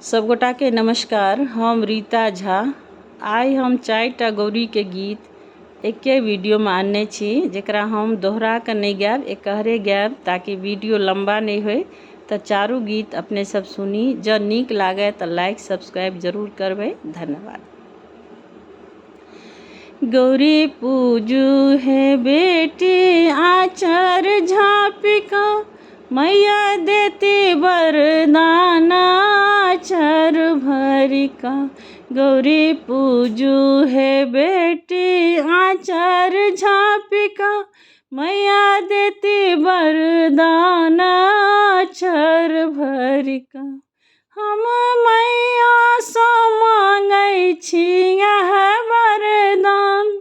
सबगोटाके नमस्कार। हम रीता झा। आइ हम 4टा गौरीके गीत एके वीडियोमे आनने छी, जकरा हम दोहरा कऽ नहि गायब, एकहरे गायब ताकि वीडियो लम्बा नहि होय। तऽ चारू गीत अपने सब सुनी, जँ नीक लागय तऽ लाइक सब्सक्राइब जरूर करबै। धन्यवाद। गौरी पूजू हे बेटी आचर झाँपिका, मैया देती वरदान आचर भरिका। गौरी पूजू हे बेटी आचर झाँपिका, मैया देती वरदान आचर भरिका। हम मैयासँ माँगै छी इएह वरदान,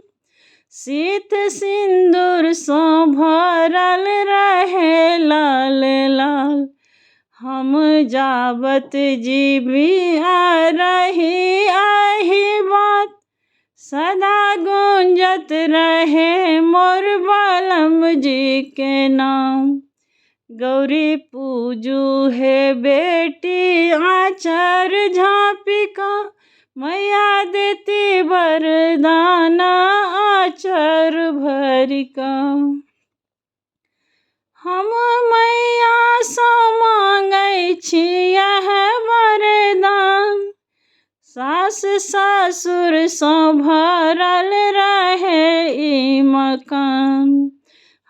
शीत सिन्दूरसँ भरल रहे लाल लाल। हम जाबत जीबी आ रही एहि बात, सदा गूँजत रहे मोर बलम जी के नाम। गौरी पूजू हे बेटी आचर झाँपिका, मैया देती वरदान आचर भरिका। हम मैयासँ माँगै छी इएह वरदान, सास ससुरसँ भरल रहे ई मकान।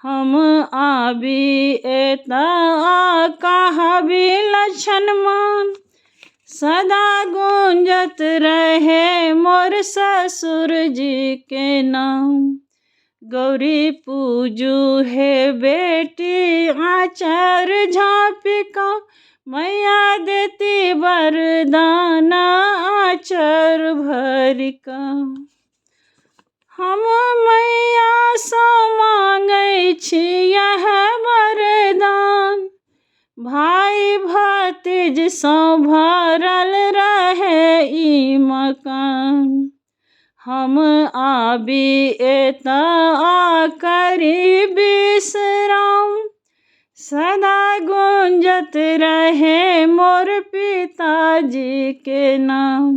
हम आबी एतऽ कहबी लछनमान, सदा गूँजत रहे मोर ससुर जी के नाम। गौरी पूजू हे बेटी आचर झाँपिका, मैया देती वरदान आचर भरिका। हम मैयासँ माँगै छी इएह वरदान, भाइ भतीजसँ भरल रहे ई मकान। हम आबी एतऽ करी विश्राम, सदा गूँजत रहे मोर पिताजी के नाम।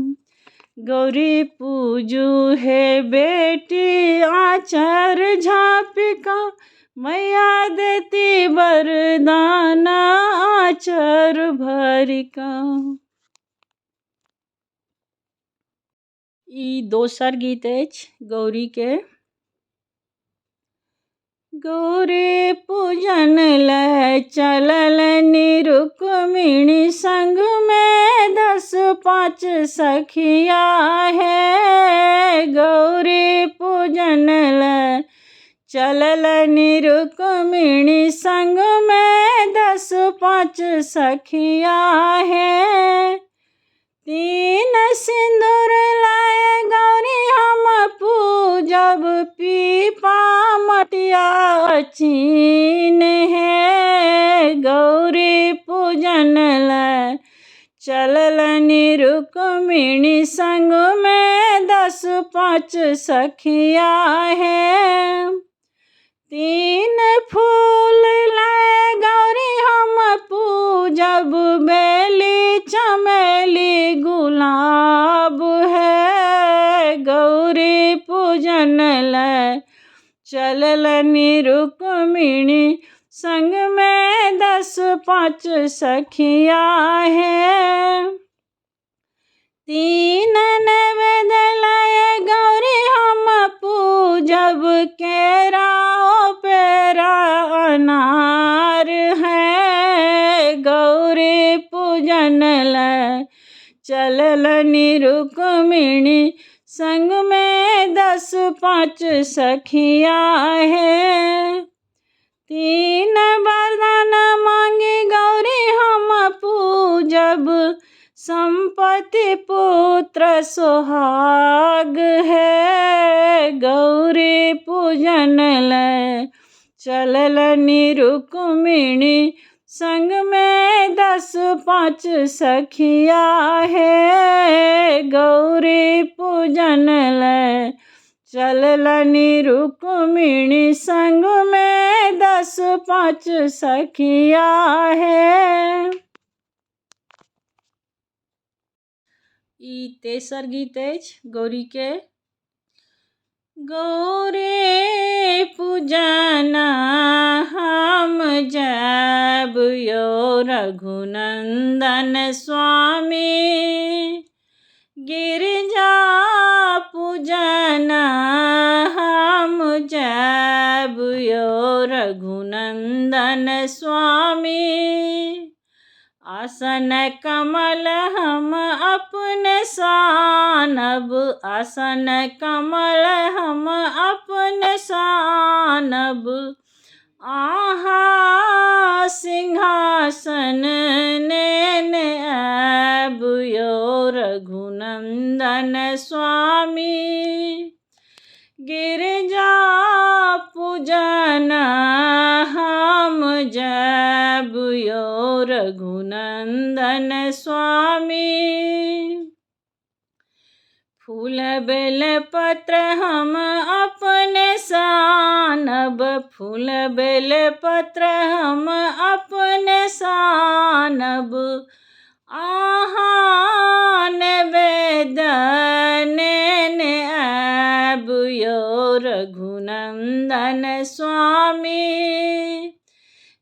गौरी पूजू हे बेटी आचर झाँपिका, मैया देती वरदान आचर भरिका। ई दोसर गीत अछि गौरी के। गौरी पूजन लय चललनि रुक्मिणी संग में 10 5 सखिया हे। गौरी पूजन लय चललनि रुक्मिणी संग में 10 5 सखिया हे। 3 सिंदूर लाए गौरी हम पूजब, पीपा मटिया चीन हे। गौरी पूजन लय चललनि रुक्मिणी संग में 10 5 सखिया हे। 3 फूल लाए गौरी हम पूजब, बेली चमेली गुलाब है। गौरी पूजन लय चललनि रुक्मिणी संग में 10 5 सखिया हे। 3 नैवेद्य लाए गौरी हम पूजब, केरा पेरा अनार है। गौरी पूजन लय चललनि रुक्मिणी संग में 10 5 सखिया हे। 3 वरदान मांगी गौरी हम पूजब, संपत्ति पुत्र सोहाग है। गौरी पूजन लय चललनि रुक्मिणी संग में 10 5 सखिया हे। गौरी पूजन लय चललनि रुक्मिणी संग में 10 5 सखिया हे। ई तेसर गीत अछि गौरीके। गौरी पूजना हम जायब यौ रघुनन्दन स्वामी, गिरिजा पूजना हम जायब यौ रघुनन्दन स्वामी। आसन कमल हम अपने सानब, आसन कमल हम अपने सानब, आहा सिंहासन नेने आयब यौ रघुनन्दन स्वामी। गिरिजा पूजना हम जायब यौ रघुनन्दन स्वामी। फूल बेलपत्र हम अपने सानब, फूल बेलपत्र हम अपने सानब, आहाँ निवेदन नेने आयब यौ रघुनन्दन स्वामी।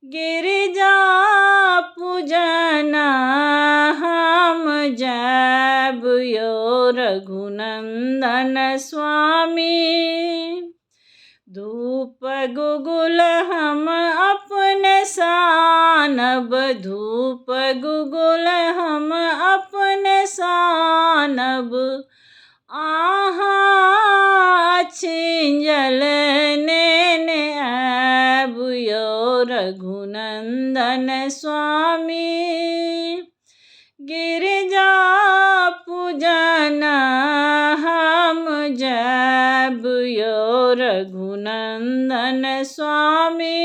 गिरिजा पूजना हम जायब यौ रघुनन्दन स्वामी। धूप गुगुल हम अपने सानब, धूप गुगुल हम अपने सानब, आहाँ छिंजल नेने आयब यौ रघुनन्दन स्वामी। गिरिजा पूजना हम जायब यौ रघुनन्दन स्वामी।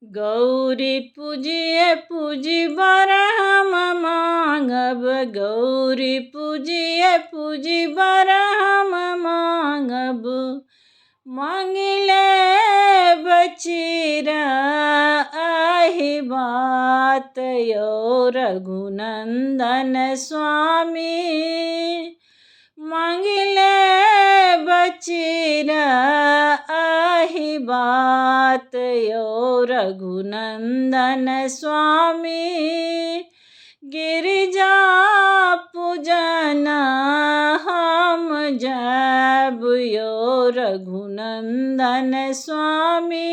गौरी पूजिए पूजी बर हम मांगब, गौरी पूजिए पूजी बर हम मांगब, मांगिले बचिरा आहि बात यौ रघुनन्दन स्वामी। मांगिले बचिरा आहि बात यौ रघुनन्दन स्वामी। गिरिजा पूजना हम जायब यौ रघुनन्दन स्वामी।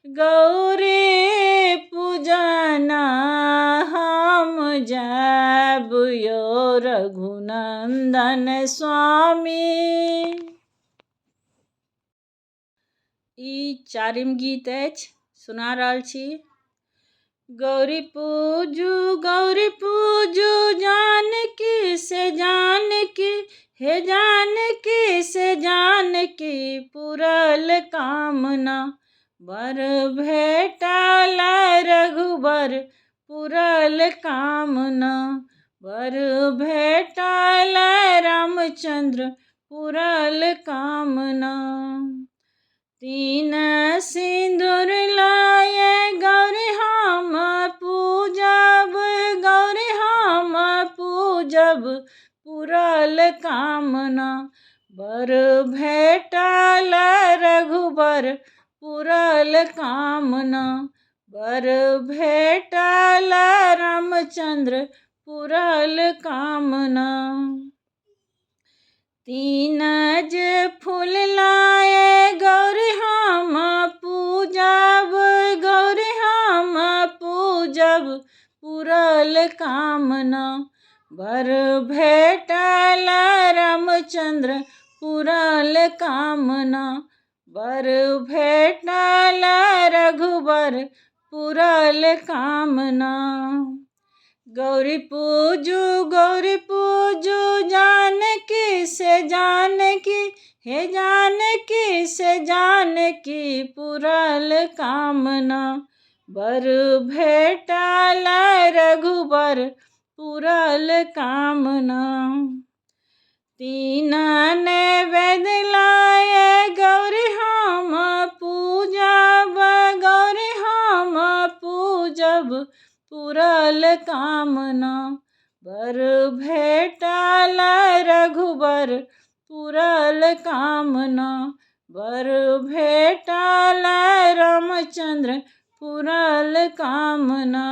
गौरी पूजना हम जायब यौ रघुनन्दन स्वामी। ई चारिम गीत अछि, सुना रहल छी। गौरी पूजू गौरी पूजू जानकी से जानकी, हे जानकी से जानकी पुरल कामना, बर भेटल रघुबर पुरल कामना, बर भेटल रामचंद्र पुरल कामना। तीन सिंदूर लाए गौरी हम पूजब, गौरी हम पूजब पुरल कामना, बर भेटल रघुबर पुरल कामना, बर भेटल रामचंद्र पुरल कामना। तीन जे फूल लाए गौरी हम पूजब, गौरी हम पूजब पुरल कामना, बर भेटल रामचंद्र पुरल कामना, बर भेटल रघुबर पुरल कामना। गौरी पूजू गौरी पूजू जानकी से जानकी, हे जानकी से जानकी पुरल कामना, बर भेटल रघुबर पुरल कामना। तीन नैवेद्य लाए गौरी हम पूजब, गौरी हम पूजब पुरल पूरल कामना, बर भेटल रघुबर पूरल कामना, बर भेटल रामचंद्र पूरल कामना।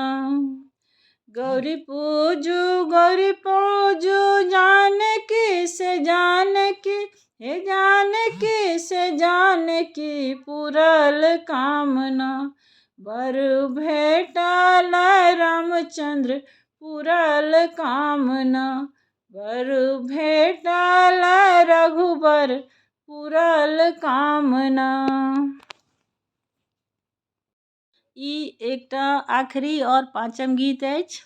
गौरी पूजू गौरी पूजू जानकी से जानकी, हे जानकी से जानकी पूरल कामना, बर भेटल रामचंद्र पूरल कामना, बर भेटल रघुबर पूरल कामना। ई एकटा आखिरी और पाँचम गीत अछि।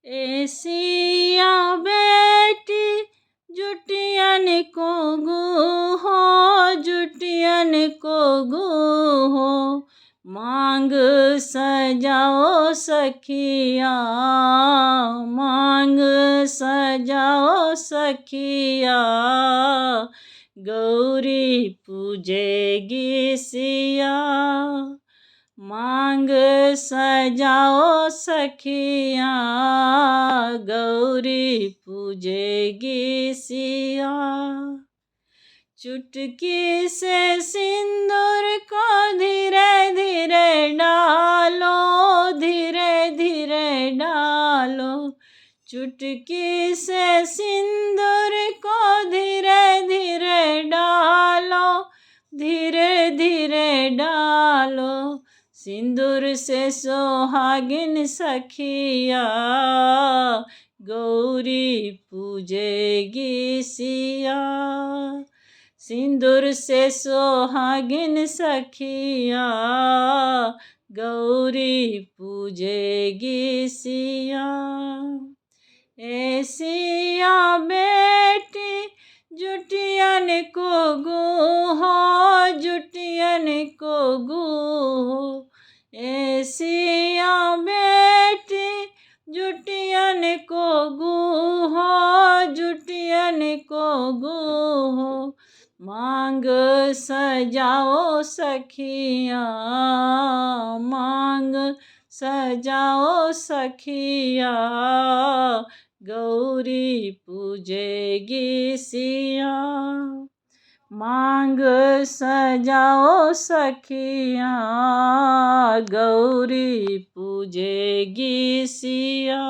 ए सिया बेटी जुटियन को गुहो, जुटियन को गुहो, मांग सजाओ सखिया, मांग सजाओ सखिया, गौरी पूजेगी सिया, मांग सजाओ सखिया, गौरी पूजेगी सिया। चुटकी से सिंदूर को धीरे धीरे डालो, धीरे धीरे डालो, चुटकी से सिंदूर को धीरे धीरे डालो, धीरे धीरे डालो, सिंदूर से सोहागिन सखिया, गौरी पूजेगी सिया, सिंदूर से सोहागिन सखिया, गौरी पूजेगी सिया। ए सिया बेटी जुटियन को गुहो, जुटियन को गुहो, ए सिया बेटी जुटियन को गुहो, जुटियन को गुहो, मांग सजाओ सखिया, मांग सजाओ सखिया, गौरी पूजेगी सिया, मांग सजाओ सखिया, गौरी पूजेगी सिया।